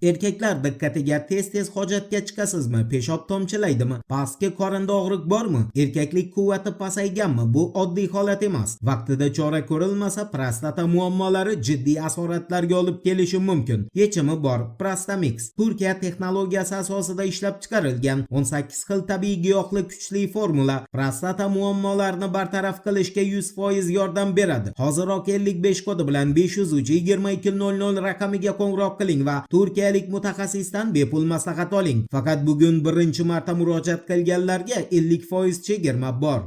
Erkaklar diqqatiga: tez-tez hojatga chiqasizmi? Peshob tomchilaydimi? Pastki qorinda og'riq bormi? Erkaklik quvvati pasayganmi? Bu oddiy holat emas. Vaqtida chora ko'rilmasa, prostata muammolari jiddiy asoratlarga olib kelishi mumkin. Yechimi bor. Prostamix Turkiya texnologiyasi asosida ishlab chiqarilgan 18 xil tabiiy giyohli kuchli formula prostata muammolarini bartaraf qilishga 100% yordam beradi. Hoziroq 55 kodi bilan 503 22 00 raqamiga qo'ng'iroq qiling va turkiyalik mutaxassisdan bepul maslahat oling. Faqat bugun birinchi marta murojaat qilganlarga 50% chegirma bor.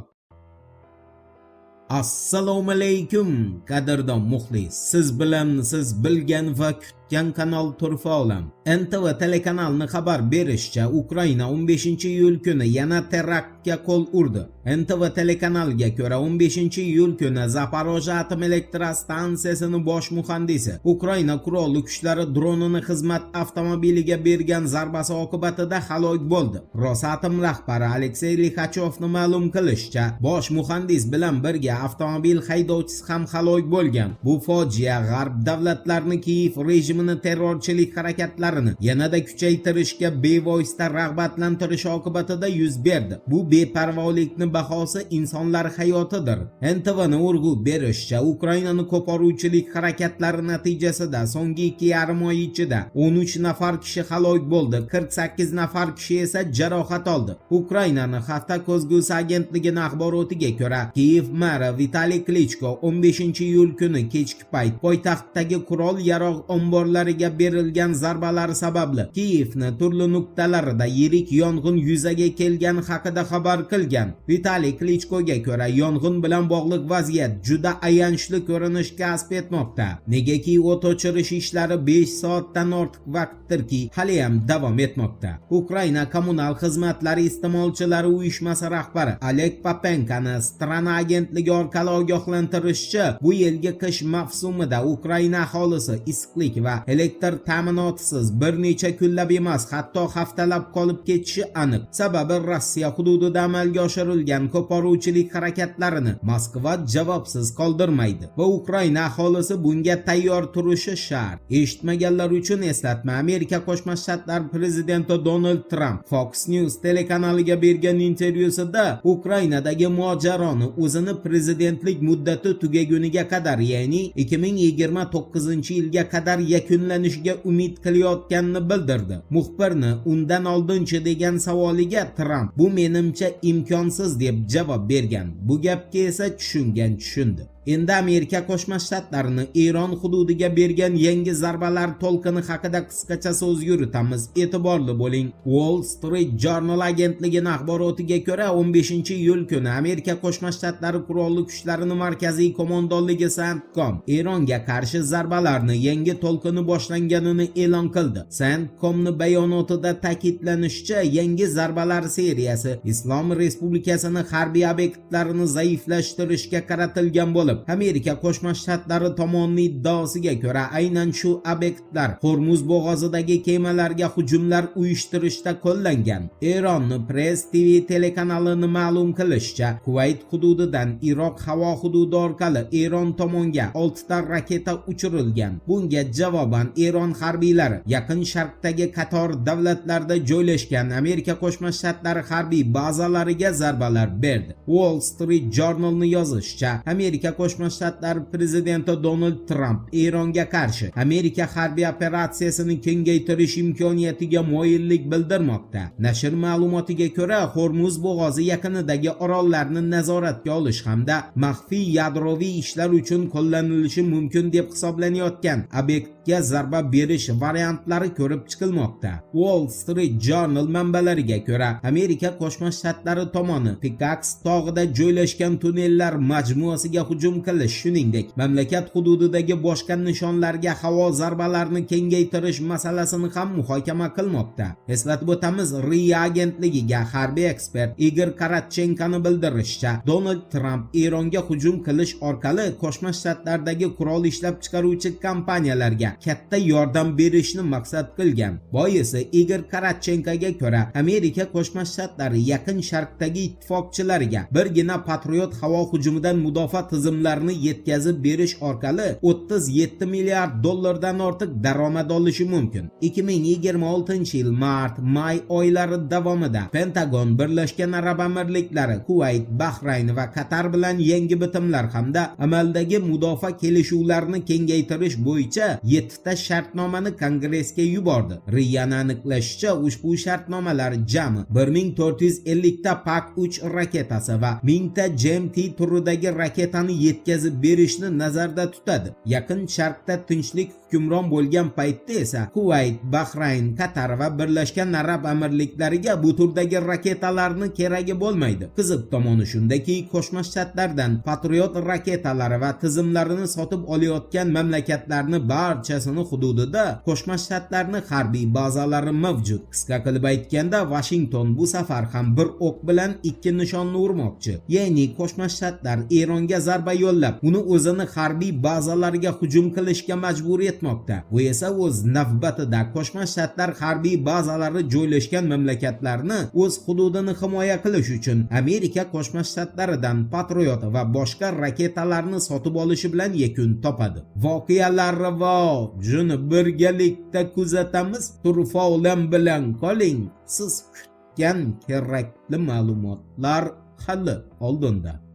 Assalomu alaykum, qadrdon muxlis. Siz bilan siz bilgan va kutgan kanal Turfa Olam. NTV telekanalini xabar berishicha, Ukraina 15-iyul kuni yana teraktga qo'l urdi. NTV telekanaliga ko'ra, 15-iyul kuni Zaporojye atom elektrostansiyasining bosh muhandisi Ukraina qurolli kuchlari dronini xizmat avtomobiliga bergan zarbasi oqibatida halok bo'ldi. Rosatom rahbari Aleksey Lixachovni ma'lum qilishicha, bosh muhandis bilan birga avtomobil haydovchisi ham halok bo'lgan. Bu fojia g'arb davlatlarini Kiyev rejimini terrorchilik harakatlarini yanada kuchaytirishga bevosita rag'batlantirish oqibatida yuz berdi. Bu beparvolikni bahosi insonlar hayotidir. NTVni urg'u berishicha, Ukrainani qo'poruvchilik harakatlari natijasida so'nggi 2,5 oy ichida 13 nafar kishi halok bo'ldi, 48 nafar kishi esa jarohat oldi. Ukrainani Hafta ko'zgusi agentligining axborotiga ko'ra, Kiyev meri Vitaliy Klichko 15-iyul kuni kechki payt poytaxtdagi qurol-yarog' omborlariga berilgan zarbalar sababli Kiyevni turli nuqtalarida yirik yong'in yuzaga kelgani haqida xabar qilgan. Vitaliy Klichkoga ko'ra, yong'in bilan bog'liq vaziyat juda ayanchli ko'rinish kasb etmoqda. Negaki o't o'chirish ishlari 5 soatdan ortiq vaqtdirki, haliyam davom etmoqda. Ukraina kommunal xizmatlari iste'molchilari uyushmasi rahbari Oleg Papenkani Strana agentligi orqali ogohlantirishicha, bu yilgi qish mavsumida Ukraina aholisi issiqlik va elektr ta'minotisiz bir necha kunlab emas, hatto haftalab qolib ketishi aniq. Sababi Rossiya hududida amalga oshirilgan qo'poruvchilik harakatlarini Moskva javobsiz qoldirmaydi va Ukraina aholisi bunga tayyor turishi shart. Eshitmaganlar uchun eslatma: Amerika Qo'shma Shtatlari prezidenti Donald Tramp Fox News telekanaliga bergan intervyusida Ukrainadagi mojaroni o'zini prezidentlik muddati tugaguniga qadar, ya'ni 2029-yilga qadar yakunlanishiga umid qilayotganini bildirdi. Muxbirni undan oldinchi degan savoliga Tramp "Bu menimcha imkonsiz" deb javob bergan. Bu gapga esa tushungan tushundi. Endi Amerika Qo'shma Shtatlarini Eron hududiga bergan yangi zarbalar to'lqini haqida qisqacha so'z yuritamiz. E'tiborli bo'ling. Wall Street Journal agentligining axborotiga ko'ra, 15-iyul kuni Amerika Qo'shma Shtatlari qurolli kuchlarining markaziy qo'mondonligi CENTCOM Eronga qarshi zarbalarni yangi to'lqini boshlanganini e'lon qildi. CENTCOMni bayonotida ta'kidlanishicha, yangi zarbalar seriyasi Islom Respublikasining harbiy obyektlarini zaiflashtirishga qaratilgan bo'lib, Amerika Qo'shma Shtatlari tomonining iddaosiga ko'ra, aynan shu obyektlar Hormuz bo'g'ozidagi kemalarga hujumlar uyushtirishda qo'llangan. Eronni Press TV telekanalini ma'lum qilishicha, Kuvayt hududidan Iroq havo hududi orqali Eron tomonga 6 ta raketa uchirilgan. Bunga javoban Eron harbiylari Yaqin Sharqdagi qator davlatlarda joylashgan Amerika Qo'shma Shtatlari harbiy bazalariga zarbalar berdi. Wall Street Journalni yozishicha, Amerika Qo'shma Shtatlari prezidenti Donald Tramp Eronga qarshi Amerika harbiy operatsiyasini kengaytirish imkoniyatiga moyillik bildirmoqda. Nashr ma'lumotiga ko'ra, Hormuz bo'g'ozi yaqinidagi orollarni nazoratga olish hamda maxfiy yadroviy ishlar uchun qo'llanilishi mumkin deb hisoblanayotgan obyektga zarba berish variantlari ko'rib chiqilmoqda. Wall Street Journal manbalariga ko'ra, Amerika Qo'shma Shtatlari tomoni Pickaxe tog'ida joylashgan tunnellar majmuasiga hujum qilish, shuningdek, mamlakat hududidagi boshqa nishonlarga havo zarbalarini kengaytirish masalasini ham muhokama qilmoqda. Eslatib o'tamiz, RIA agentligiga harbiy ekspert Igor Karatchenkoni bildirishicha, Donald Tramp Eronga hujum qilish orqali Qo'shma Shtatlardagi qurol ishlab chiqaruvchi kompaniyalarga katta yordam berishni maqsad qilgan. Boisi, Igor Karatchenkoga ko'ra, Amerika Qo'shma Shtatlari Yaqin Sharqdagi ittifoqchilariga birgina Patriot havo hujumidan mudofaa tizimlarini tizimlarini yetkazib berish orqali 37 milliard dollardan ortiq daromad olishi mumkin. 2026-yil mart-may oylari davomida Pentagon Birlashgan Arab Amirliklari, Kuvayt, Bahrayn va Qatar bilan yangi bitimlar hamda amaldagi mudofaa kelishuvlarini kengaytirish bo'yicha 7 ta shartnomani Kongressga yubordi. RIAni aniqlashicha, ushbu shartnomalar jami 1450 ta PAC-3 raketasi va 1000 ta GMT turidagi raketani yetkazib berishni nazarda tutadi. Yaqin Sharqda tinchlik hukmron bo'lgan paytda esa Kuvayt, Bahrayn, Qatar va Birlashgan Arab Amirliklariga bu turdagi raketalarni keragi bo'lmaydi. Qiziq tomoni shundaki, Qo'shma Shtatlardan Patriot raketalari va tizimlarini sotib olayotgan mamlakatlarni barchasini hududida Qo'shma Shtatlarni harbiy bazalari mavjud. Qisqa qilib aytganda, Washington bu safar ham bir o'q bilan ikki nishonni urmoqchi. Ya'ni Qo'shma Shtatlar Eronga zarba yo'llab, uni o'zini harbiy bazalariga hujum qilishga majbur etmoqda. Bu esa o'z navbatida Qo'shma Shtatlar harbiy bazalari joylashgan mamlakatlarni o'z hududini himoya qilish uchun Amerika Qo'shma Shtatlaridan Patriot va boshqa raketalarni sotib olishi bilan yakun topadi. Voqealar rivojini birgalikda kuzatamiz. Turfa olam bilan qoling. Siz kutgan kerakli ma'lumotlar hali oldinda.